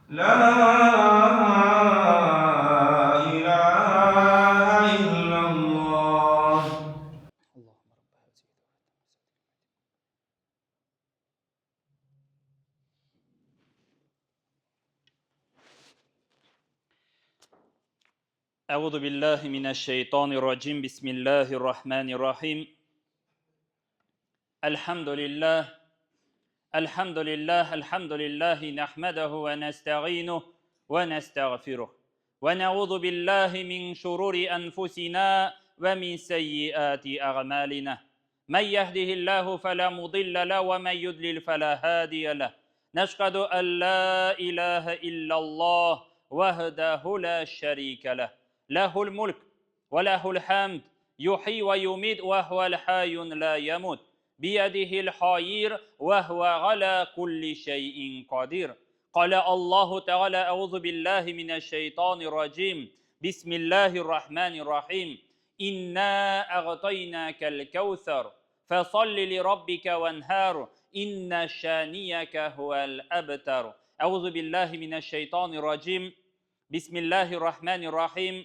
Ла илаһа иллаллаһ. أعوذ بالله من الشيطان الرجيم بسم الله الرحمن الرحيم الحمد لله الحمد لله الحمد لله نحمده ونستعينه ونستغفره ونعوذ بالله من شرور أنفسنا ومن سيئات أعمالنا من يهده الله فلا مضل له ومن يضلل فلا هادي له نشهد أن لا إله إلا الله وحده لا شريك له له الملك وله الحمد يحيي ويميت وهو الحي لا يموت بيده الحير وهو على كل شيء قدير قال الله تعالى أعوذ بالله من الشيطان الرجيم بسم الله الرحمن الرحيم إنا أغطيناك الكوثر فصل لربك وانهار إن شانيك هو الأبتر أعوذ بالله من الشيطان الرجيم بسم الله الرحمن الرحيم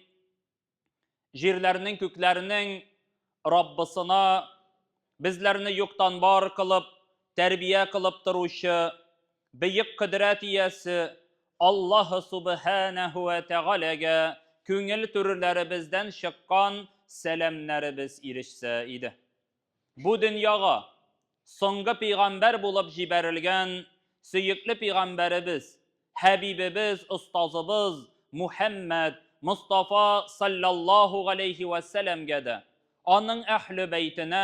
Җирләрнең, күкләрнең Раббысына, безләрне юктан бар кылып, тәрбия кылып торучы, бөек кодрәт иясе Аллаһы Субханәһү вә Тәгаләгә күңел түрләребездән чыккан сәламнәребез ирешсә иде. Бу дөньяга соңгы пигамбәр булып җибәрелгән сөекле пигамбәребез, хәбибебез, остазыбыз Мухәммәд Мостафа саллаллаһу галәйһи вә сәләмгә дә, аның әһле бәйтенә,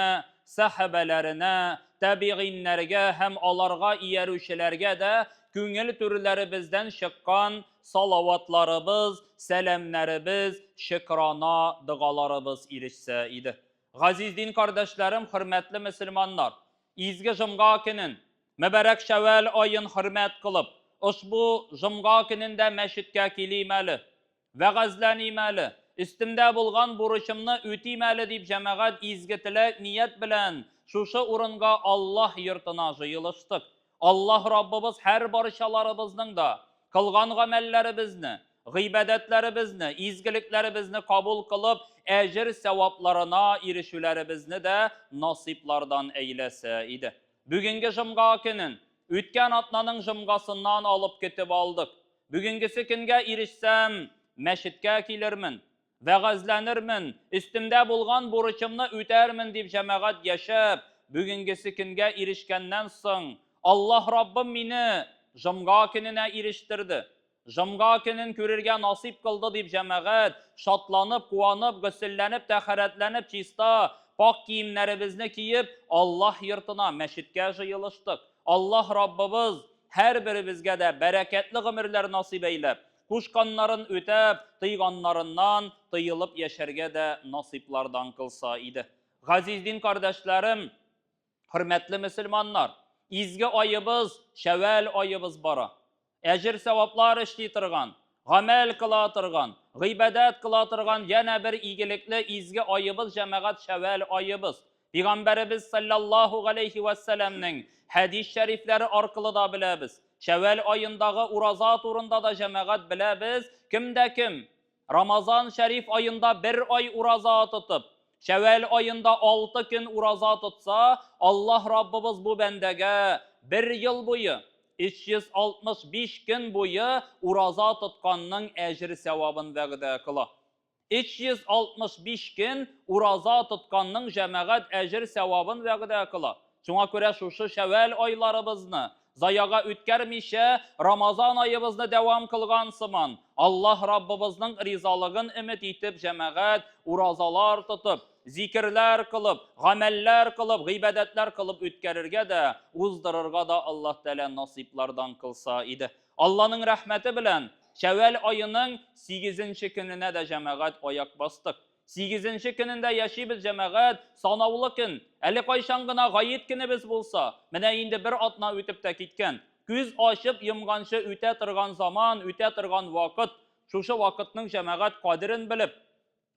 сәхабәләренә, табигыйннәргә һәм аларга иярүчеләргә дә күңел түрләребездән чыккан салаватларыбыз, сәламнәребез, шөкрана догаларыбыз ирешсә иде. Газиз дин кардәшләрем, хөрмәтле мөселманнар! Изге җомга көнен, мөбарәк шәвәл аен хөрмәт кылып, ошбу җомга көнендә мәчеткә килим әле, вәгазьләним әле, өстемдә булган бурычымны үтим әле дип җәмәгать изге теләк, ният белән шушы урынга Аллаһ йортына җыелыштык. Аллаһ Раббыбыз һәр барчаларыбызның да кылган гамәлләребезне, гыйбадәтләребезне, изгелекләребезне кабул кылып, әҗер-сәвапларына ирешүләребезне дә насыйплардан әйләсә иде. Бүгенге җомга көнен, үткән атнаның җомгасыннан алып көтеп алдык. Бүгенгесе көнгә ирешсәм, мәчеткә килермен, вәгазьләнермен, өстемдә булган бурычымны үтәрмен дип җәмәгать яшәп, бүгенгесе көнгә ирешкәннән соң, Аллаһ Раббым мине җомга көненә ирештерде. Җомга көнен күрергә насыйп кылды дип җәмәгать, шатланып, куанып, госелләнеп, тәһарәтләнеп, чиста, пакь киемнәребезне киеп, Аллаһ йортына, мәчеткә җыелыштык. Аллаһ Раббыбыз һәрберебезгә дә бәрәкәтле гомерләр насыйп әйләп, кушканнарын үтәп, тыйганнарыннан тыелып яшәргә дә насыйплардан кылса иде. Газиз дин кардәшләрем, Хөрмәтле мөселманнар, изге аебыз, Шәвәл аебыз бара. Әҗер-саваплар эшли торган, гамәл кыла торган, гыйбадәт кыла торган янә бер игелекле изге аебыз җәмәгать Шәвәл аебыз. Пигамбәребез саллаллаһу галәйһи вәссәламнең хәдис шәрифләре аркылы да беләбез. Шәвәл аендагы ураза турында да җәмәгать беләбез, кем дә кем Рамазан шәриф аенда бер ай ураза тотып, Шәвәл аенда 6 көн ураза тотса, Аллаһ Раббыбыз бу бәндәгә бер ел буе, 365 көн буе ураза тотканның әҗер-сәвабын вәгъдә кыла. 365 көн ураза тотканның җәмәгать әҗер-сәвабын вәгъдә кыла. Шуңа күрә шушы Шәвәл айларыбызны Заяга үткәрмичә, Рамазан аебызны дәвам кылган сыман, Аллаһ Раббыбызның ризалыгын өмет итеп, җәмәгать, уразалар тотып, зикерләр кылып, гамәлләр кылып, гыйбадәтләр кылып үткәрергә дә, уздырырга да Аллаһ Тәгалә насыйплардан кылса иде. Алланың рәхмәте белән, Шәвәл аеның сигезенче көненә дә җәмәгать аяк бастык. Сигезенче көнендә яшибез, җәмәгать, санаулы көн. Әле кайчан гына гает көнебез булса, менә инде бер атна үтеп тә киткән. Күз ачып йомганчы үтә торган заман, үтә торган вакыт. Шушы вакытның җәмәгать кадерен белеп,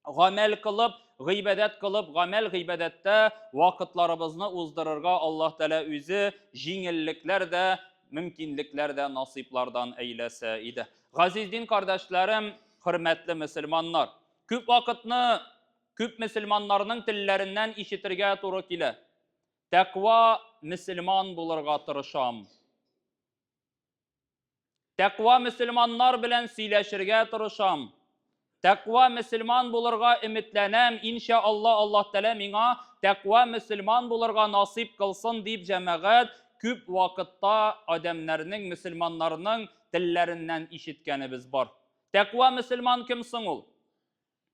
гамәл кылып, гыйбадәт кылып, гамәл-гыйбадәттә вакытларыбызны уздырырга Аллаһ Тәгалә үзе җиңеллекләр дә, мөмкинлекләр дә насыйплардан әйләсә иде. Газиз дин кардәшләрем, хөрмәтле мөселманнар! Күп вакытны күп мөселманнарның телләреннән ишетергә туры килә. Тәкъва мөселман булырга тырышам. Тәкъва мөселманнар белән сөйләшергә тырышам. Тәкъва мөселман булырга өметләнәм, иншә Алла, Аллаһ Тәгалә миңа тәкъва мөселман булырга насыйп кылсын дип җәмәгать күп вакытта адәмнәрнең, мөселманнарның телләреннән ишеткәнебез бар. Тәкъва мөселман кем соң ул?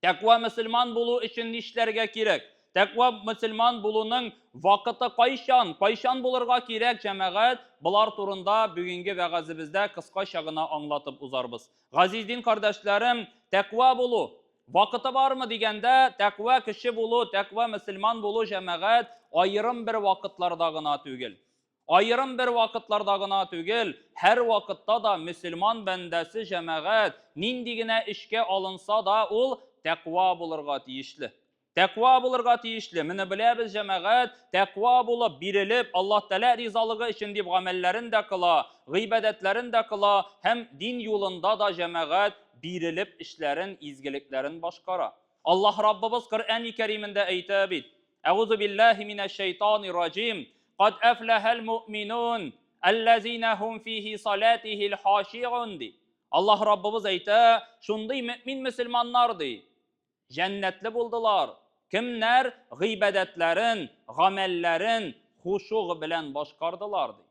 Тәкъва мөселман булу өчен нишләргә кирәк? Тәкъва мөселман булуның вакыты кайчан? Кайчан булырга кирәк, җәмәгать? Болар турында бүгенге вәгазебездә кыскача гына аңлатып узарбыз. Газиз дин кардәшләрем, тәкъва булу вакыты бармы дигәндә, тәкъва кеше булу, тәкъва мөселман булу җәмәгать аерым бер вакытларда гына түгел. Аерым бер вакытларда гына түгел, һәр вакытта да мөселман бәндәсе җәмәгать нинди генә эшкә алынса да, ул тәкъва булырга тиешле. Тәкъва булырга тиешле. Менә беләбез җәмәгать, тәкъва булып, бирелеп, Аллаһ Тәгалә ризалыгы өчен дип гамәлләрен дә кыла, гыйбадәтләрен дә кыла һәм дин юлында да җәмәгать бирелеп эшләрен, изгелекләрен башкара. Аллаһ Раббыбыз Коръәни Кәримендә әйтә бит: Әгузу биллаһи минәш шайтанир раҗим. Кад әфләһәл муъминун, әлләзинә һум фихи салатихил хашиун ди. Аллаһ Раббыбыз әйтә, шундый мөмин мөселманнар ди, җәннәтле булдылар. Кемнәр гыйбадәтләрен, гамәлләрен хушуг белән башкардылар ди.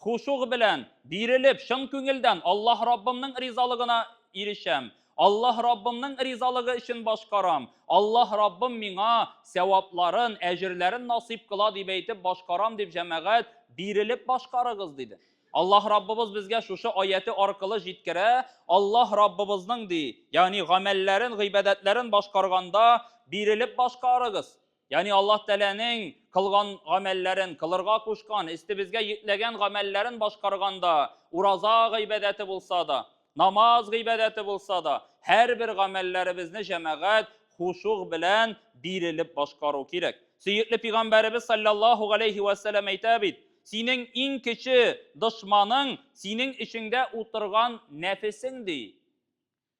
Хушуг белән, бирелеп, чын күңелдән Аллаһ Раббымның ризалыгына ирешәм, Аллаһ Раббымның ризалыгы өчен башкарам, Аллаһ Раббым миңа сәвапларын, әҗерләрен насыйп кыла дип әйтеп башкарам дип җәмәгать, бирелеп башкарыгыз, диде. Аллаһ Раббыбыз безгә шушы аяте аркылы җиткерә, Аллаһ Раббыбызның ди, ягъни гамәлләрен, гыйбадәтләрен башкарганда бирелеп башкарыгыз. Ягъни Аллаһ Тәгаләнең кылган гамәлләрен, кылырга кушкан, өстебезгә йөкләгән гамәлләрен башкарганда, ураза гыйбадәте булса да, намаз гыйбадәте булса да, һәрбер гамәлләребезне җәмәгать хушуг белән бирелеп башкару кирәк. Сөекле пигамбәребез саллаллаһу галәйһи вә сәлләм әйтә бит, синең иң кече дошманың синең эчеңдә утырган нәфесең ди.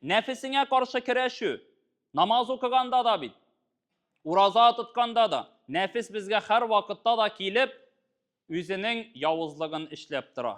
Нәфесеңә каршы көрәшү. Намаз укыганда да бит, ураза тотканда да, нәфес безгә һәр вакытта да килеп, үзенең явызлыгын эшләп тора.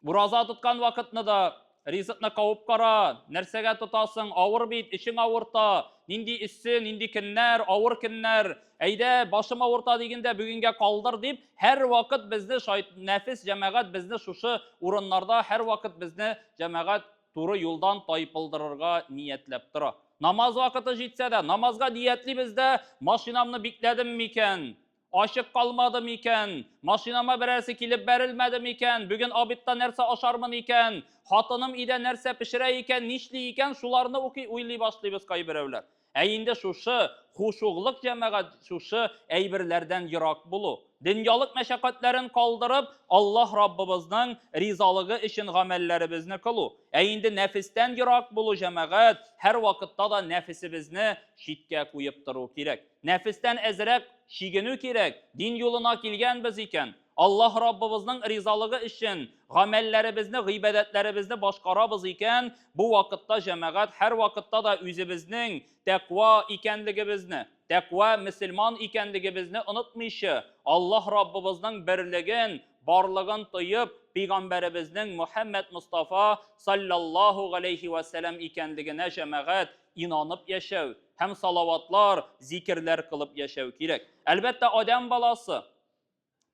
Ураза тоткан вакытны да ризыкны кавып кара, нәрсәгә тотасың, авыр бит, эчең авырта, нинди эссе, нинди көннәр, авыр көннәр, әйдә, башым авырта дигәндә бүгенгә калдыр дип, һәрвакыт безне шайт, нәфес җәмәгать безне шушы урыннарда һәрвакыт безне җәмәгать туры юлдан тайпылдырырга ниятләп тора. Намаз вакыты җитсә дә, намазга ниятлибез дә, машинамны бикләдем микән? Ачык калмады микән? Машинама берәрсе килеп бәрелмәде микән? Бүген обедта нәрсә ашармын икән? Хатыным өйдә нәрсә пешерә икән, нишли икән? Шуларны укый, уйлый башлыйбыз кайберәүләр. Ә инде шушы хушуглык җәмәгать шушы әйберләрдән ерак булу, дөньялык мәшәкатьләрен калдырып, Аллаһ Раббыбызның ризалыгы өчен гамәлләребезне кылу. Ә инде нәфестән ерак булу җәмәгать, һәрвакытта да нәфесебезне читкә куеп тору кирәк. Нәфестән әзрәк чигенү кирәк, дин юлына килгәнбез икән, Аллаһ Раббыбызның ризалыгы өчен гамәлләребезне, гыйбадәтләребезне башкарабыз икән, бу вакытта җәмәгать һәрвакытта да үзебезнең тәкъва икәнлегебезне, тәкъва мөселман икәнлегебезне онытмыйча, Аллаһ Раббыбызның берлеген, барлыгын тоеп, пәйгамбәребезнең Мөхәммәд Мостафа саллаллаһу галәйһи вә сәлам икәнлегенә җәмәгать инанып яшәү һәм салаватлар, зикерләр кылып яшәү кирәк. Әлбәттә, адәм баласы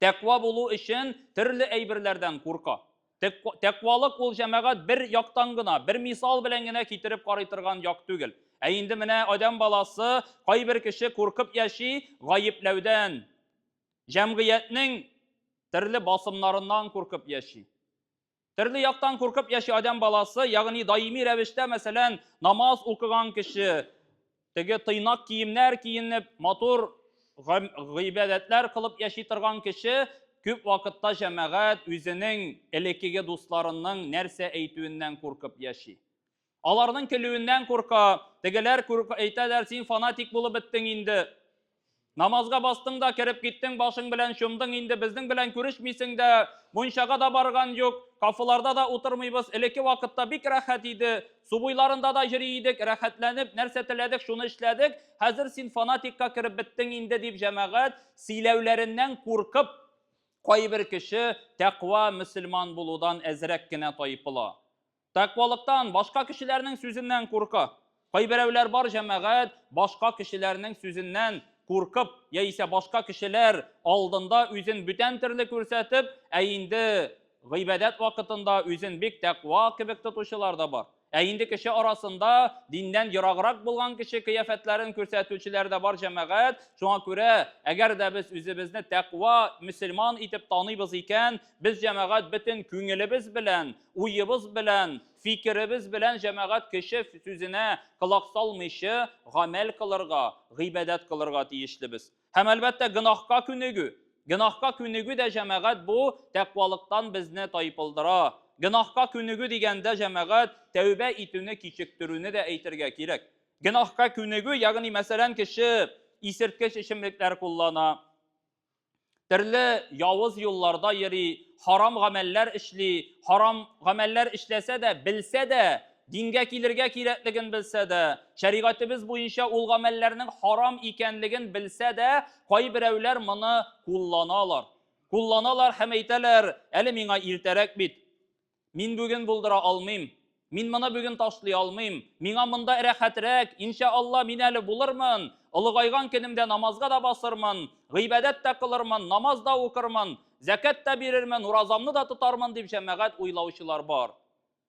Тәкъва булу өчен төрле әйберләрдән курка. Тәкъвалык ул җәмәгать бер яктан гына, бер мисал белән генә китереп карый торган як түгел. Ә инде менә адәм баласы кайбер кеше куркып яши гаепләүдән, җәмгыятьнең төрле басымнарыннан куркып яши. Төрле яктан куркып яши адәм баласы, ягъни даими рәвештә, мәсәлән, намаз укыган кеше, теге тыйнак киемнәр киенеп, матур гыйбадәтләр кылып яши торган кеше күп вакытта җәмәгать үзенең элеккеге дусларының нәрсә әйтүеннән куркып яши. Аларның көлүеннән курка, тегеләр әйтәләр, син фанатик булып беттең инде. Намазга бастың да кереп киттең, башың белән чумдың инде, безнең белән күрешмисең дә, мунчага да барган юк, кафеларда да утырмыйбыз. Элекке вакытта бик рәхәт иде. Су буйларында да йөри идек, рәхәтләнеп, нәрсә теләдек, шуны эшләдек. Хәзер син фанатикка кереп беттең инде, дип җәмәгать сөйләүләреннән куркып, кайбер кеше тәкъва мөселман булудан әзрәк кенә тайпыла. Тәкъвалыктан, башка кешеләрнең сүзеннән курка. Кайберәүләр бар җәмәгать, башка кешеләрнең сүзеннән куркып, яисә башка кешеләр алдында үзен бүтән төрле күрсәтеп, ә инде гыйбадәт вакытында үзен бик тәкъва кебек тотучылар да бар. Ә инде кеше арасында диннән ераграк булган кеше кыяфәтләрен күрсәтүчеләр дә бар җәмәгать. Шуңа күрә, әгәр дә без үзебезне тәкъва мөселман итеп таныйбыз икән, без җәмәгать бөтен күңелебез белән, уебыз белән, фикеребез белән җәмәгать кеше сүзенә колак салмыйча гамәл кылырга, гыйбадәт кылырга тиешлебез. Һәм әлбәттә гөнаһка күнегү. Гөнаһка күнегү дә җәмәгать бу тәкъвалыктан безне тайпылдыра. Гөнаһка күнегү дигәндә җәмәгать тәүбә итүне кичектерүне дә әйтергә кирәк. Гөнаһка күнегү, ягъни мәсәлән кеше исерткеч эчемлекләр куллана, төрле явыз юлларда йөри, харам гамәлләр эшли, харам гамәлләр эшләсә дә, белсә дә, дингә килергә кирәклеген белсә дә, шәригатебез буенча ул гамәлләрнең харам икәнлеген белсә дә, кайберәүләр моны кулланалар. Кулланалар һәм әйтәләр, әле миңа иртәрәк бит. Мин бүген булдыра алмыйм. Мин моны бүген ташлый алмыйм. Миңа монда рәхәтрәк, иншә Алла, мин әле булырмын. Олыгайган көнемдә намазга да басырмын, гыйбадәт тә кылырмын, намаз да укырмын, зәкят тә бирермен, уразамны да тотармын дип җәмәгать уйлаучылар бар.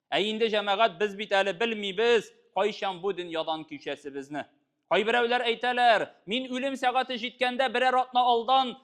Ә инде җәмәгать без бит әле белмибез, кайчан бу дөньядан кичәсебезне. Кайберәүләр әйтәләр, мин үлем сәгате җиткәндә берәр атна алдан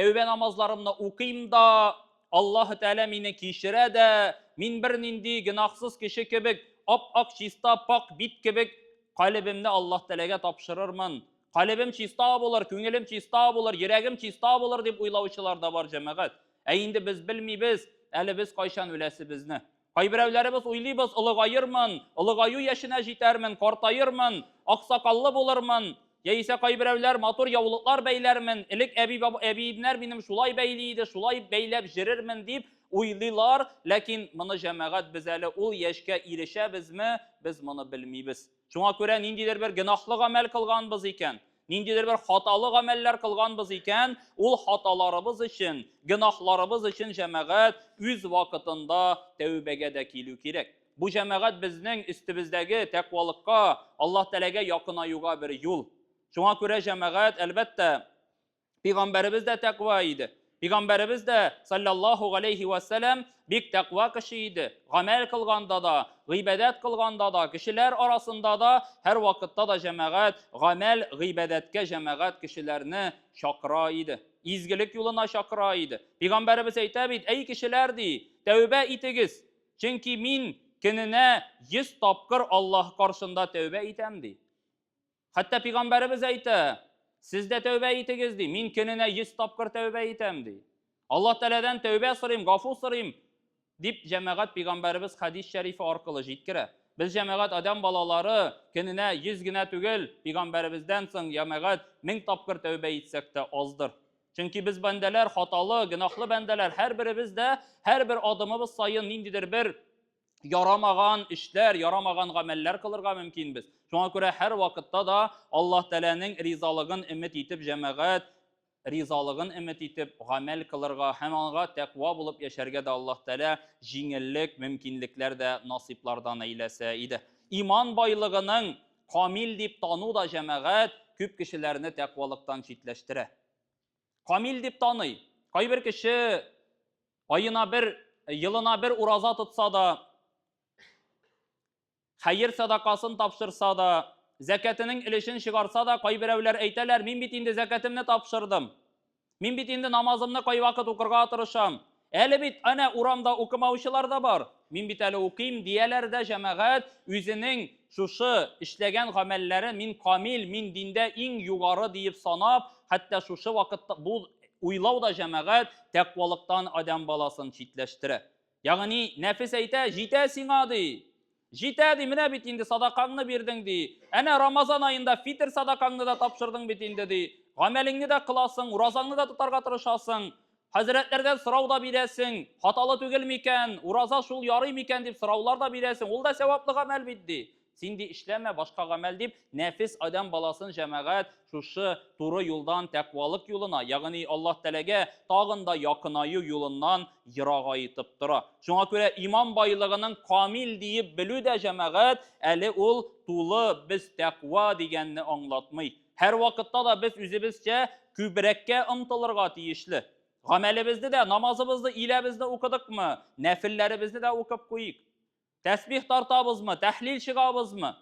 тәүбә намазларымны укыйм да, Аллаһ Тәгалә мине кичерә дә, мин бернинди гөнаһсыз кеше кебек, ап-ак чиста пак бит кебек калебемне Аллаһ Тәгаләгә тапшырырмын. Калебем чиста булыр, күңелем чиста булыр, йөрәгем чиста булыр дип уйлаучылар да бар җәмәгать. Ә инде без белмибез, әле без кайчан үләсебезне. Кайберәүләребез уйлыйбыз, олыгаермын, олыгаю яшенә җитәрмен, картаермын, аксакаллы булырмын, яисә кайберәүләр матур яулыклар бәйләрмен, элек әби әбиемнәр минем шулай бәйли иде, шулай бәйләп җөрермен дип уйлыйлар, ләкин моны җәмәгать без әле ул яшькә ирешәбезме, без моны белмибез. Шуңа күрә ниндидер бер гөнаһлы гамәл кылганбыз икән, ниндидер бер хаталы гамәлләр кылганбыз икән, ул хаталарыбыз өчен, гөнаһларыбыз өчен җәмәгать үз вакытында тәүбәгә дә килү кирәк. Бу җәмәгать безнең өстебездәге тәкъвалыкка, Аллаһ Тәгаләгә якынаюга бер юл. Шуңа күрә җәмәгать, әлбәттә, Пәйгамбәребез дә тәкъва иде. Пәйгамбәребез дә саллаллаһу галәйһи вә сәлам бик тәкъва кеше иде. Гамәл кылганда да, гыйбадәт кылганда да, кешеләр арасында да, һәр вакытта да җәмәгать гамәл, гыйбадәткә җәмәгать кешеләрне чакыра иде. Изгелек юлына чакыра иде. Пәйгамбәребез әйтә бит, әй кешеләр ди, тәүбә итегез, чөнки мин көненә 100 тапкыр Аллаһ каршында тәүбә итәм ди. Хәтта пәйгамбәребез әйтә, сез дә тәүбә итегез ди, мин көненә 100 тапкыр тәүбә итәм ди. Аллаһ Тәгаләдән тәүбә сорыйм, гафу сорыйм дип җәмәгать пәйгамбәребез хәдис шәрифе аркылы җиткерә. Без җәмәгать адәм балалары көненә 100 генә түгел, пәйгамбәребездән соң җәмәгать 1000 тапкыр тәүбә итсәк тә аздыр. Чөнки без бәндәләр, хаталы, гөнаһлы бәндәләр, һәрберебез дә һәрбер адымыбыз саен ниндидер бер ярамаган эшләр, ярамаган гамәлләр кылырга мөмкинбез. Шуңа күрә һәр вакытта да Аллаһ Тәгаләнең ризалыгын өмет итеп җәмәгать ризалыгын өмет итеп гамәл кылырга һәм аңа тәкъва булып яшәргә дә Аллаһ Тәгалә җиңеллек, мөмкинлекләр дә насыйплардан әйләсә иде. Иман байлыгының камил дип тану да җәмәгать күп кешеләрне тәкъвалыктан читләштерә. Камил дип таный. Кайбер кеше аена бер, елына бер ураза тотса да, хәер садакасын тапшырса да, зәкәтенең өлешен чыгарса да, кайберәүләр әйтәләр, мин бит инде зәкәтемне тапшырдым. Мин бит инде намазымны кайвакыт укырга тырышам. Әле бит әнә урамда укымаучылар да бар. Мин бит әле укыйм дияләр дә җәмәгать үзенең шушы эшләгән гамәлләрен мин камил, мин диндә иң югары диеп санап, хәтта шушы вакытта бу уйлау да җәмәгать тәкъвалыктан адәм баласын читләштерә. Ягъни нәфес әйтә, җитә сиңа ди. Җитә ди, менә бит инде садакаңны бирдең ди. Әнә Рамазан аенда фитр садакаңны да тапшырдың бит инде ди. Гамәлеңне дә кыласың, уразаңны да тотарга тырышасың. Хәзрәтләрдән сорау да бирәсең, хаталы түгел микән, ураза шул ярый микән дип сораулар да бирәсең, ул да сәваплы гамәл бит ди. Син ди эшләмә башка гамәл дип, нәфес адәм баласын җәмәгать шушы туры юлдан тәкъвалык юлына, ягъни Аллаһ Тәгаләгә тагын да якынаю юлыннан ерагайтып тора. Шуңа күрә иман байлыгының камил диеп белү дә җәмәгать әле ул тулы без тәкъва дигәнне аңлатмый. Һәрвакытта да без үзебезчә күбрәккә омтылырга тиешле. Гамәлебезне дә, намазыбызны, иләбезне укыдыкмы, нәфелләребезне дә укып куйыйк. Тәсбих тартабызмы, тәхлил чыгабызмы?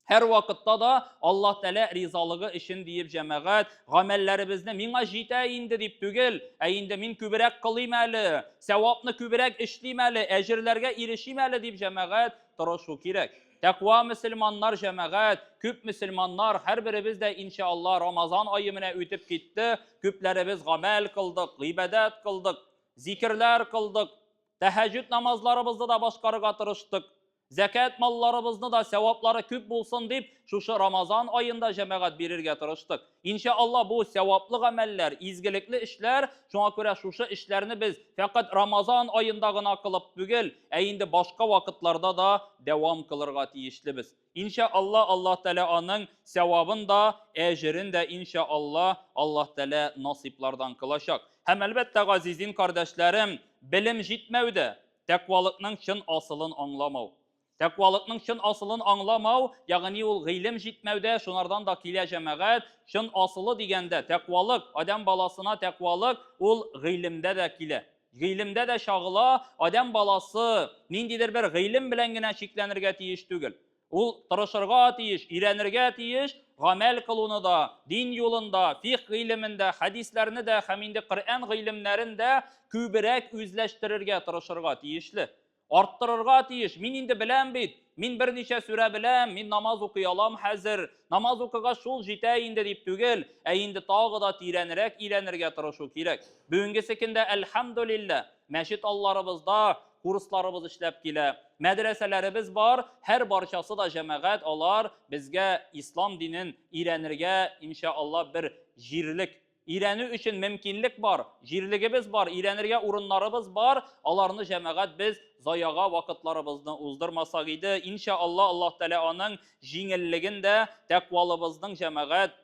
Һәр вакытта да Аллаһ Тәгалә ризалыгы өчен диеп җәмәгать, гамәлләребезне миңа җитә инде дип түгел, ә инде мин күбрәк кылыйм әле, сәвапны күбрәк эшлим әле, әҗерләргә ирешим әле дип җәмәгать тырышу кирәк. Тәкъва мөселманнар җәмәгать, күп мөселманнар, һәрберебез дә иншалла Рамазан ае менә үтеп китте, күпләребез гамәл кылдык, гыйбадәт кылдык, зикерләр кылдык, тәһәҗҗүд намазларыбызны да башкарырга тырыштык. Зәкят малларыбызны да сәваплары күп булсын дип, шушы Рамазан аенда җәмәгать бирергә тырыштык. Иншалла бу сәваплы гамәлләр, изгелекле эшләр, шуңа күрә шушы эшләрне без фәкать Рамазан аенда гына кылып түгел, ә инде башка вакытларда да дәвам кылырга тиешлебез. Иншалла Аллаһ Тәгалә аның сәвабын да, әҗерен дә иншалла Аллаһ Тәгалә насыйплардан кылачак. Һәм әлбәттә, газизин кардәшләрем, белем җитмәү дә тәкъвалыкның чын асылын аңламау. Тәкъвалыкның чын асылын аңламау, ягъни ул гыйлем җитмәүдә, шунардан да килә җәмәгать, чын асылы дигәндә, тәкъвалык, адәм баласына тәкъвалык ул гыйлемдә дә килә. Гыйлемдә дә чагыла, адәм баласы ниндидер бер гыйлем белән генә чикләнергә тиеш түгел. Ул тырышырга тиеш, өйрәнергә тиеш, гамәл кылуны да, дин юлында, фикх гыйлемен дә, хәдисләрне дә һәм инде Коръән гыйлемнәрен дә күбрәк үзләштерергә тырышырга тиешле. Арттырырга тиеш. Мин инде беләм бит, мин берничә сүрә беләм, мин намаз укый алам хәзер. Намаз укыгач шул җитә инде дип түгел, ә инде тагы да тирәнрәк өйрәнергә тырышу кирәк. Бүгенгесе көндә, әлхәмдүлилләһ, мәчет алларыбызда курсларыбыз эшләп килә, мәдрәсәләребез бар, һәр барчасы да җәмәгать, алар безгә ислам динен өйрәнергә, иншалла, бер җирлек, өйрәнү өчен мөмкинлек бар, җирлегебез бар, өйрәнергә урыннарыбыз бар, аларны җәмәгать без заяга вакытларыбызны уздырмасак иде. Иншалла, Аллаһ Тәгалә аның җиңеллеген дә, тәкъвалыбызның җәмәгать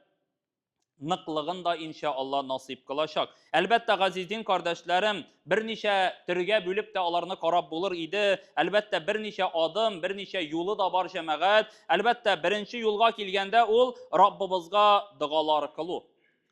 ныклыгын да иншалла насыйп кылачак. Әлбәттә, газиздин кардәшләрем, берничә төргә бүлеп тә аларны карап булыр иде. Әлбәттә, берничә адым, берничә юлы да бар җәмәгать. Әлбәттә, беренче юлга килгәндә ул Раббыбызга догалар кылу.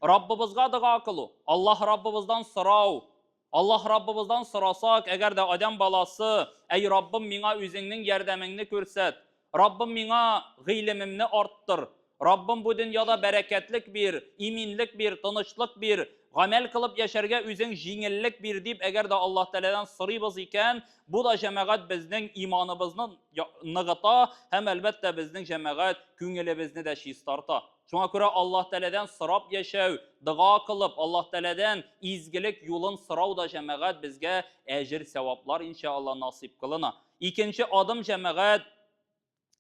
Раббыбызга дога кылу, Аллаһ Раббыбыздан сорау. Аллаһ Раббыбыздан сорасак, әгәр дә адәм баласы, әй Раббым, миңа үзеңнең ярдәмеңне күрсәт, Раббым, миңа гыйлемемне арттыр, Раббым, бу дөньяда бәрәкәтлек бир, иминлек бир, тынычлык бир, гамәл кылып яшәргә үзең җиңеллек бир дип, әгәр дә Аллаһ Тәгаләдән сорыйбыз икән, бу да җәмәгать безнең иманыбызны ныгыта һәм әлбәттә безнең җәмәгать күңелебезне дә чистарта. Шуңа күрә Аллаһ Тәгаләдән сорап яшәү, дога кылып, Аллаһ Тәгаләдән изгелек юлын сорау да җәмәгать безгә әҗер-сәваплар иншалла насыйп кылына. Икенче адым җәмәгать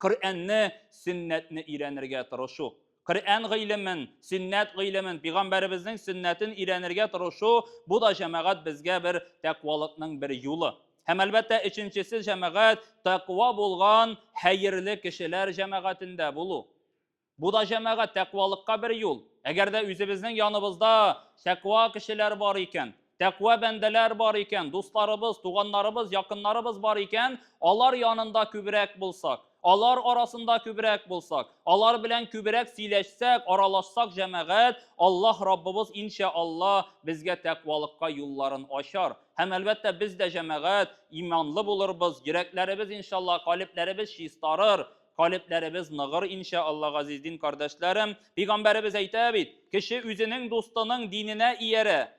Коръәнне, сөннәтне өйрәнергә тырышу. Коръән гыйлемен, сөннәт гыйлемен, пәйгамбәребезнең сөннәтен өйрәнергә тырышу, бу да җәмәгать безгә бер тәкъвалыкның бер юлы. Һәм әлбәттә өченчесе җәмәгать тәкъва булган хәерле кешеләр җәмәгатендә булу. Бу да җәмәгать тәкъвалыкка бер юл. Әгәр дә үзебезнең яныбызда тәкъва кешеләр бар икән, тәкъва бәндәләр бар икән, дусларыбыз, туганнарыбыз, якыннарыбыз бар икән, алар янында күбрәк булсак, алар арасында күбрәк булсак, алар белән күбрәк сөйләшсәк, аралашсак, җәмәгать, Аллаһ Раббыбыз иншалла безгә тәкъвалыкка юлларын ачар. Һәм әлбәттә без дә җәмәгать иманлы булырбыз, йөрәкләребез иншалла, калебләребез чистарыр, Калебләребез ныгыр иншә Алла, газиз дин кардәшләрем. Пәйгамбәребез әйтә бит, кеше үзенең дустының диненә иярә.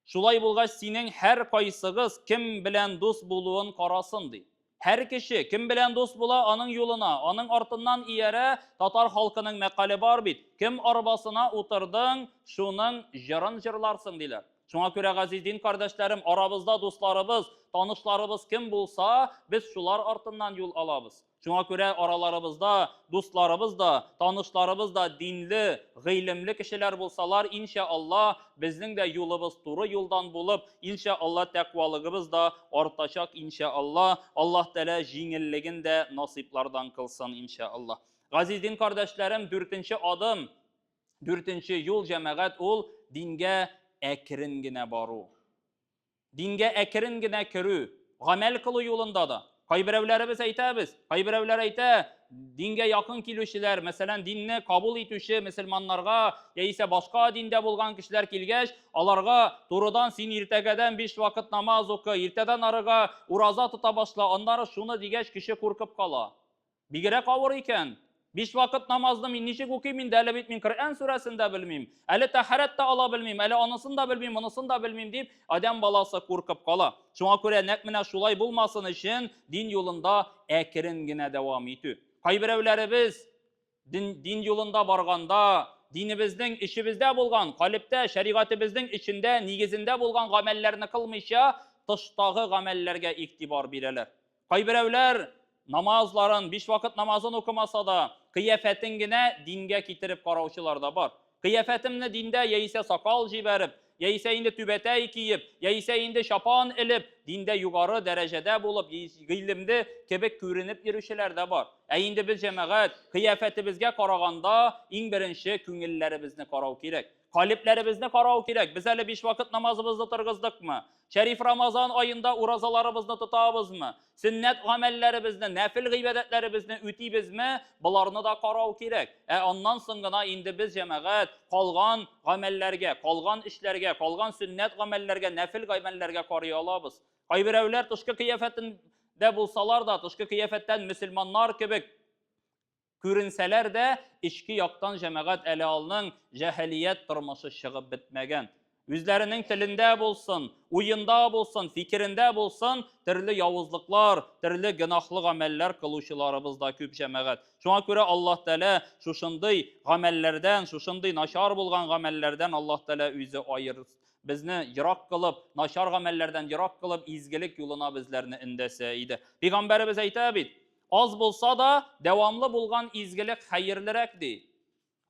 Шулай булгач, синең һәр кайсыгыз кем белән дус булуын карасын, ди. Һәр кеше кем белән дус була, аның юлына, аның артыннан иярә. Татар халкының мәкале бар бит, кем арбасына утырдың, шуның җырын җырларсың, диләр. Шуңа күрә, газиз дин кардәшләрем, арабызда дусларыбыз, танышларыбыз кем булса, без шулар артыннан юл алабыз. Шуңа күрә араларыбызда дусларыбыз да, танышларыбыз да динле, гыйлемле кешеләр булсалар, иншә Алла, безнең дә юлыбыз туры юлдан булып, иншә Алла, тәкъвалыгыбыз да артачак, иншә Алла. Аллаһ Тәгалә җиңеллеген дә насыйплардан кылсын, иншә Алла. Газиз дин кардәшләрем, дүртенче адым, Дүртенче юл, җәмәгать, ул дингә әкрен генә бару. Дингә әкрен генә керү, гамәл кылу юлында да. Кайберәүләребез әйтәбез, кайберәүләр әйтә, дингә якын килүчеләр, мәсәлән, динне кабул итүче мөселманнарга яисә башка диндә булган кешеләр килгәч, аларга турыдан син иртәгәдән биш вакыт намаз укы, иртәдән арыга ураза тота башла, аннары шуны дигәч, кеше куркып кала. Бигрәк авыр икән. Биш вакыт намазны мин ничек укыйм инде, әле бит мин Коръән сүрәсен дә белмим, әле тәһарәт тә ала белмим, әле анысын да белмим, монысын да белмим дип, адәм баласы куркып кала. Шуңа күрә нәкъ менә шулай булмасын өчен дин юлында әкрен генә дәвам итү. Кайберәүләребез дин, дин юлында барганда, динебезнең эчебездә булган, калебтә, шәригатебезнең эчендә, нигезендә булган гамәлләрне кылмыйча, тыштагы гамәлләргә игътибар бирәләр. Кайберәүләр намазларын, биш вакыт намазын укымаса да, кыяфәтен генә дингә китереп караучылар да бар. Кыяфәтемне диндә яисә сакал җибәреп, яисә инде түбәтәй киеп, яисә инде чапан элеп, диндә югары дәрәҗәдә булып, гыйлемле кебек күренеп йөрүчеләр дә бар. Ә инде без, җәмәгать, кыяфәтебезгә караганда, иң беренче күңелләребезне карау кирәк. Калебләребезне карау кирәк. Без әле биш вакыт намазыбызны торгыздыкмы? Шәриф Рамазан аенда уразаларыбызны тотабызмы? Сөннәт гамәлләребезне, нәфил гыйбадәтләребезне үтибезме? Боларны да карау кирәк. Ә аннан соң гына инде без, җәмәгать, калган гамәлләргә, калган эшләргә, калган сөннәт гамәлләргә, нәфил гамәлләргә карый алабыз. Кайберәүләр тышкы кыяфәтендә булсалар да, тышкы кыяфәттән мөселманнар кебек Күренсәләр дә, эчке яктан җәмәгать әле алның җәһелият тормышы чыгып бетмәгән. Үзләренең телендә булсын, уенда булсын, фикерендә булсын, төрле явызлыклар, төрле гөнаһлы гамәлләр кылучыларыбыз да күп, җәмәгать. Шуңа күрә Аллаһ Тәгалә шушындый гамәлләрдән, шушындый начар булган гамәлләрдән Аллаһ Тәгалә үзе аер, безне ерак кылып, начар гамәлләрдән ерак кылып, изгелек юлына безләрне өндәсә иде. Пәйгамбәребез әйтә бит, Аз булса да, дәвамлы булган изгелек хәерлерәк, ди.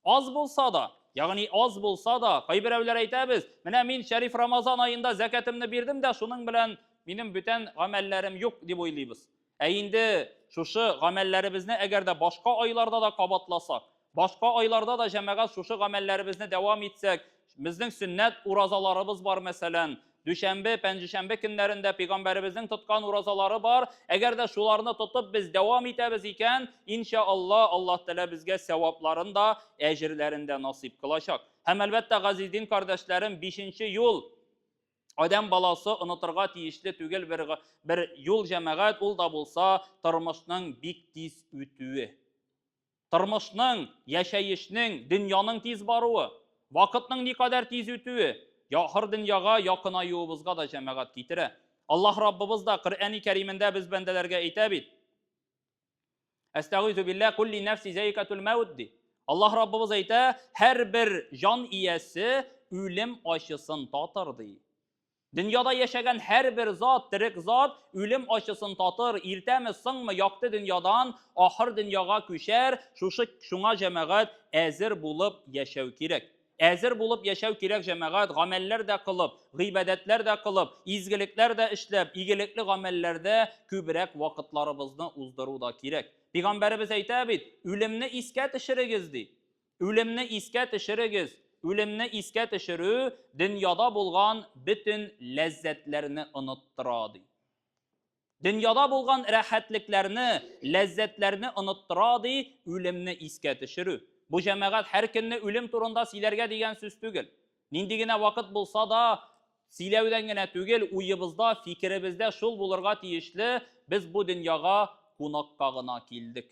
Аз булса да, ягъни аз булса да, кайберәүләр әйтәбез, менә мин Шәриф Рамазан аенда зәкәтемне бирдем дә, шуның белән минем бүтән гамәлләрем юк, дип уйлыйбыз. Ә инде шушы гамәлләребезне әгәр дә башка айларда да кабатласак, Башка айларда да, җәмәгать, шушы гамәлләребезне дәвам итсәк, безнең сөннәт уразаларыбыз бар, мәсәлән, дүшәмбе, пәнҗешәмбе көннәрендә пәйгамбәребезнең тоткан уразалары бар. Әгәр дә шуларны тотып без дәвам итәбез икән, иншә Алла, Аллаһ Тәгалә безгә сәвапларын да, әҗерләрен дә насыйп кылачак. Һәм әлбәттә, газиз дин кардәшләрем, бишенче юл, Адәм баласы онытырга тиешле түгел бер, бер юл, җәмәгать, ул да булса тормышның бик тиз үтүе. Тормышның, яшәешнең, дөньяның тиз баруы, вакытның никадәр тиз үтүе, ахыр дөньяга якынаюыбызга да, җәмәгать, китерә. Аллаһ Раббыбыз да Коръәни Кәримендә без бәндәләргә әйтә бит. Әстәгыйзу билләһ, кулли нәфси зәйкатул мәүт ди. Аллаһ Раббыбыз әйтә, һәрбер җан иясе үлем ачысын татыр ди. Дөньяда яшәгән һәрбер зат, терек зат үлем ачысын татыр, иртәме, соңмы, якты дөньядан ахыр дөньяга күчәр, шушы шуңа, җәмәгать, әзер булып яшәү кирәк. Әзер булып яшәү кирәк, җәмәгать, гамәлләр дә кылып, гыйбадәтләр дә кылып, изгелекләр дә эшләп, игелекле гамәлләрдә күбрәк вакытларыбызны уздыру да кирәк. Пәйгамбәребез әйтә бит, үлемне искә төшерегез, ди. Үлемне искә төшерегез. Үлемне искә төшерү дөньяда булган бөтен ләззәтләрне оныттыра, ди. Дөньяда булган рәхәтлекләрне, ләззәтләрне оныттыра, ди, үлемне искә төшерү. Бу, җәмәгать, һәр көнне үлем турында сөйләргә дигән сүз түгел. Нинди генә вакыт булса да, сөйләүдән генә түгел, уебызда, фикеребездә шул булырга тиешле, без бу дөньяга кунакка гына килдек.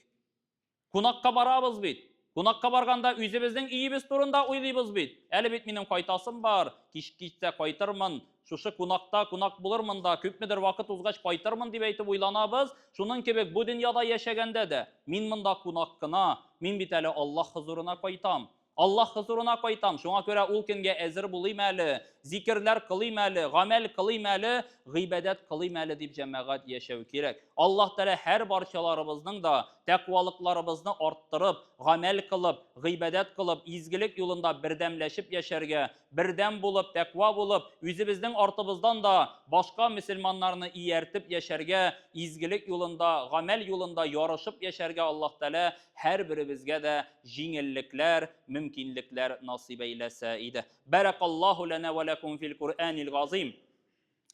Кунакка барабыз бит. Кунакка барганда үзебезнең өебез турында уйлыйбыз бит. Әле бит минем кайтасым бар, кич китсә кайтырмын, шушы кунакта кунак булырмын да, күпмедер вакыт узгач кайтырмын дип әйтеп уйланабыз. Шуның кебек бу дөньяда яшәгәндә дә, мин монда кунак кына, мин бит әле Аллаһ хозурына кайтам. Аллаһ хозурына кайтам, шуңа күрә ул көнгә әзер булыйм әле, зикерләр кылыйм әле, гамәл кылыйм әле, гыйбадәт кылыйм әле дип җәмәгать яшәү кирәк. Аллаһ Тәгалә һәр барчаларыбызның да тәкъвалыкларыбызны арттырып, гамәл кылып, гыйбадәт кылып, изгелек юлында бердәмләшеп яшәргә, бердәм булып, тәкъва булып, үзебезнең артыбыздан да башка мөселманнарны ияртеп яшәргә, изгелек юлында, гамәл юлында ярышып яшәргә Аллаһ Тәгалә һәрберебезгә дә җиңеллекләр, мөмкинлекләр насыйп әйләсә иде. Бәрәкаллаһу ләнә вә ләкум фил Куръанил газыйм.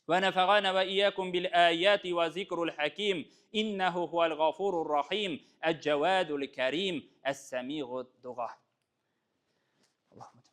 Вә нәфәгәнә вә иякум бил аяти вә зикрул хаким. Иннәһу хуәл гафурур рахим, әл-җәвадул кәрим, әс-сәмигуд дуга. Аллаһумма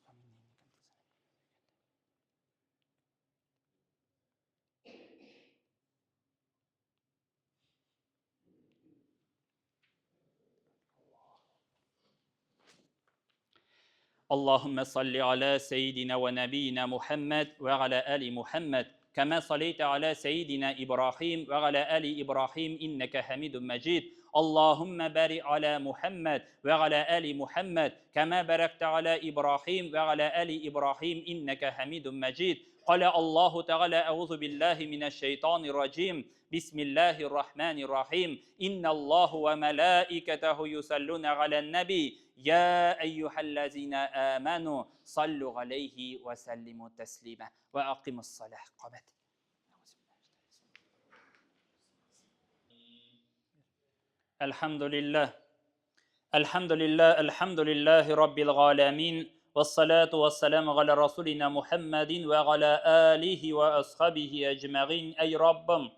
اللهم صل على سيدنا ونبينا محمد وعلى آل محمد كما صليت على سيدنا إبراهيم وعلى آل إبراهيم إنك حميد مجيد اللهم بارك على محمد وعلى آل محمد كما باركت على إبراهيم وعلى آل إبراهيم إنك حميد مجيد قال الله تعالى أعوذ بالله من الشيطان الرجيم بسم الله الرحمن الرحيم إن الله وملائكته يصلون على النبي يا أيها الذين آمنوا صلوا عليه وسلموا تسليما وأقيموا الصلاة قامت الحمد لله الحمد لله الحمد لله رب العالمين والصلاة والسلام على رسولنا محمد وعلى آله وأصحابه أجمعين أي ربم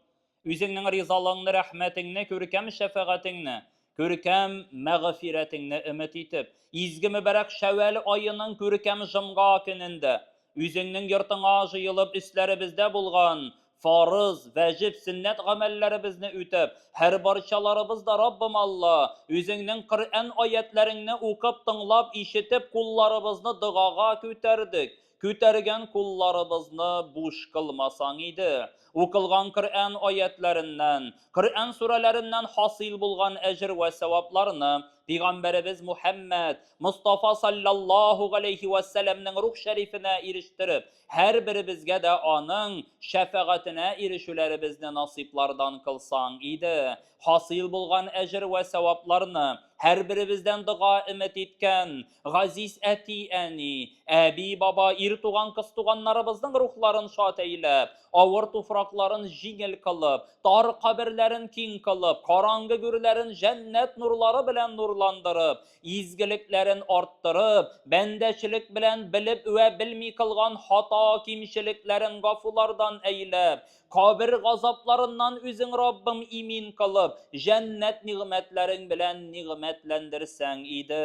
Үзеңнең ризалыгыңны, рәхмәтеңне, күркәм шәфәгатеңне, күркәм мәгъфирәтеңне өмет итеп, изге мөбарәк Шәвәл аеның күркәм җомга көнендә, үзеңнең йортыңа җыелып өсләребездә булган фарыз, вәҗиб, сөннәт гамәлләребезне үтәп, һәрбарчаларыбыз да, Раббым Алла, үзеңнең Коръән аятьләреңне укып, тыңлап, ишетеп, кулларыбызны догага күтәрдек. Күтәргән кулларыбызны буш кылмасаң иде. Укылган Коръән аятьләреннән, Коръән сүрәләреннән хасил булган әҗер вә сәвапларны Пәйгамбәребез Мухәммәд Мостафа салләллаһу галәйһи вә сәлләмнең рух шәрифенә ирештереп, һәрберебезгә дә аның шәфәгатенә ирешүләребезне насыйплардан кылсаң иде. Хасил булган әҗер вә сәвапларны һәрберебездән дога өмет иткән газиз әти-әни, әби-баба, ир туган, кыз туганнарыбызның рухларын шат әйләп, авыр туфракларын җиңел кылып, тар каберләрен киң кылып, караңгы гүрләрен җәннәт нурлары белән нурландырып, изгелекләрен арттырып, бәндәчелек белән белеп вә белми кылган хата-кимчелекләрен гафулардан әйләп, Кабер газапларыннан үзең, Раббым, имин кылып, җәннәт нигъмәтләрең белән нигъмәтләндерсәң иде.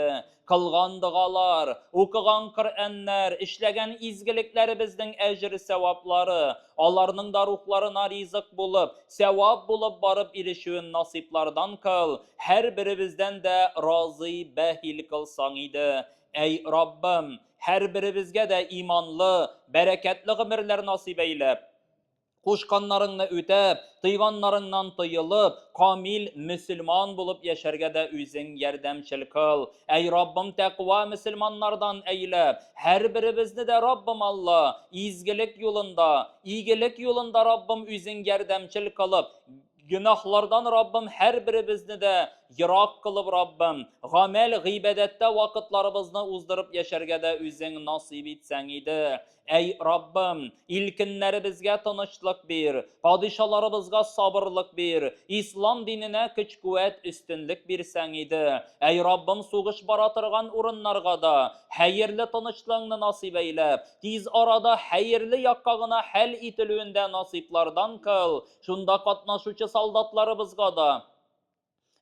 Кылган догалар, укыган Коръәннәр, эшләгән изгелекләребезнең әҗер-сәваплары, аларның да рухларына ризык булып, сәвап булып барып ирешүен насыйплардан кыл, һәрберебездән дә разый бәхил кылсаң иде. Әй, Раббым, һәрберебезгә дә иманлы, бәрәкәтле гомерләр насыйп әйләп, кушканнарыңны үтәп, тыйганнарыңнан тыелып, камил мөселман булып яшәргә дә үзең ярдәмчел кыл. Әй Раббым, тәкъва мөселманнардан әйлә. Һәрберебезне дә Раббым Алла, изгелек юлында, игелек юлында Раббым үзең ярдәмчел кылып, Гөнаһлардан Раббым һәрберебезне дә ерак кылып Раббым, гамәл гыйбадәттә вакытларыбызны уздырып яшәргә дә үзең насыйп итсәң иде. Әй Раббым, ил-көннәребезгә тынычлык бир, падишаларыбызга сабырлык бир, ислам диненә көч-куәт, өстенлек бирсәң иде. Әй Раббым, сугыш бара торган урыннарга да хәерле тынычлыгыңны насыйп әйләп, тиз арада хәерле якка гына хәл ителүен дә насыйплардан кыл. Шунда катнашучы солдатларыбызга да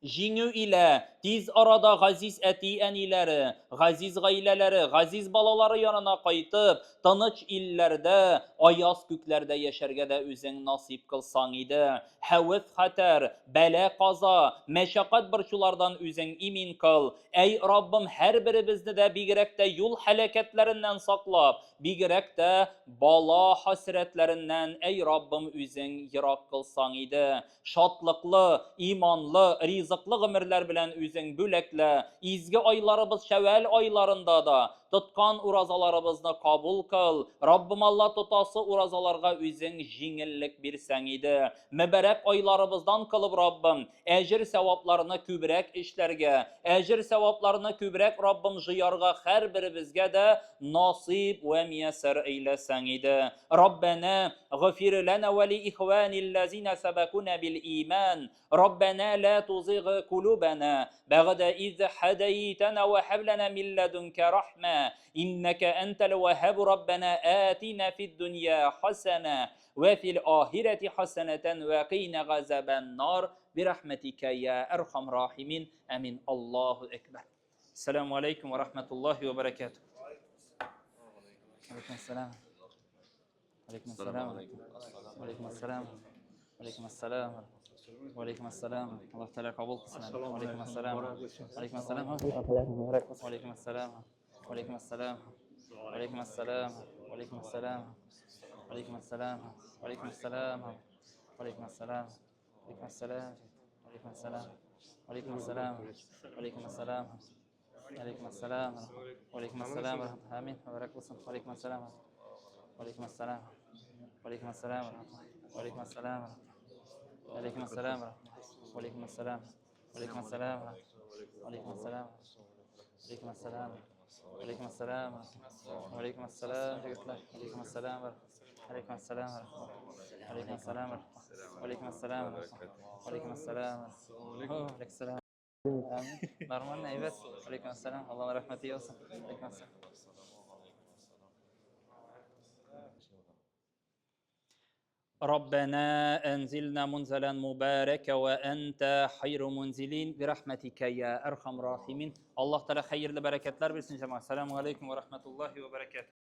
җиңү илә тиз арада газиз әти-әниләре, газиз гаиләләре, газиз балалары янына кайтып, тыныч илләрдә, аяз күкләрдә яшәргә дә үзең насыйп кылсаң иде. Хәвеф-хәтәр, бәла-каза, мәшәкать-борчулардан үзең имин кыл. Әй, Раббым, һәрберебезне дә бигрәк тә юл һәлакәтләреннән саклап, бигрәк тә бала хәсрәтләреннән, әй, Раббым, үзең ерак кылсаң иде. Шатлыклы, иманлы, риза Ризыклы гомерләр белән үзең бүләклә. Изге айларыбыз Шәвәл айларында да тоткан уразаларыбызны кабул кыл. Раббым Алла, тотасы уразаларга үзең җиңеллек бирсәң иде. Мөбарәк айларыбыздан кылып, Раббым, әҗер сәвапларны күбрәк эшләргә, әҗер сәвапларны күбрәк, Раббым, җыярга һәрберебезгә дә насыйп вә мияссәр әйләсәң иде. Раббәнә гыфир ләнә вә ли ихванилләзинә сәбәкүнә бил иман. Раббәнә лә тузиг кулубәнә бәгъдә из һәдәйтәнә вә һәб ләнә мин ләдүнкә рахмә иннәкә әнтәл вәһһаб. Раббәнә атина фид дөнья хәсәнә вә фил ахирәти хәсәнәтән вә кыйна газабән нар бирахмәтикә я әрхам рахимин. Амин. Аллаһу әкбәр. Ассаламу алейкум ва рахматуллахи ва баракатуh. Алейкум ассалам. Алейкум ассалам. Алейкум ассалам. Алейкум ассалам. Алейкум ассалам. Аллаһ Тәгалә кабул кылсын. Алейкум ассалам. Алейкум ассалам. Алейкум ассалам. Алейкум ассалам. Алейкум ассалам. Алейкум ассалам. Алейкум ассалам. Алейкум ассалам. Алейкум ассалам. Алейкум ассалам. Алейкум ассалам. Алейкум ассалам. Алейкум ассалам. Алейкум ассалам. Алейкум ассалам. Амин. Мөбарәк булсын. Алейкум ассалам. Алейкум ассалам. Алейкум ассалам. Алейкум ассалам. Алейкум ассалам. Алейкум ассалам. Алейкум ассалам. Алейкум ассалам. Алейкум ассалам. Алейкум ассалам. Алейкум ассалам, егетләр. Алейкум ассалам. Алейкум ассалам. Алейкум ассалам. Алейкум ассалам. Алейкум ассалам. Алейкум ассалам. Нормально, әйбәт. Алейкум ассалам. Аллаһның рәхмәте яусын. Алейкум ассалам. ربنا أنزلنا منزلا مباركا وأنت خير منزلين برحمتك يا أرحم الراحمين. Аллаһ Тәгалә хәерле бәрәкәтләр бирсен, җәмәгать. Ассаламу алейкум ва рахматуллахи ва баракатуh.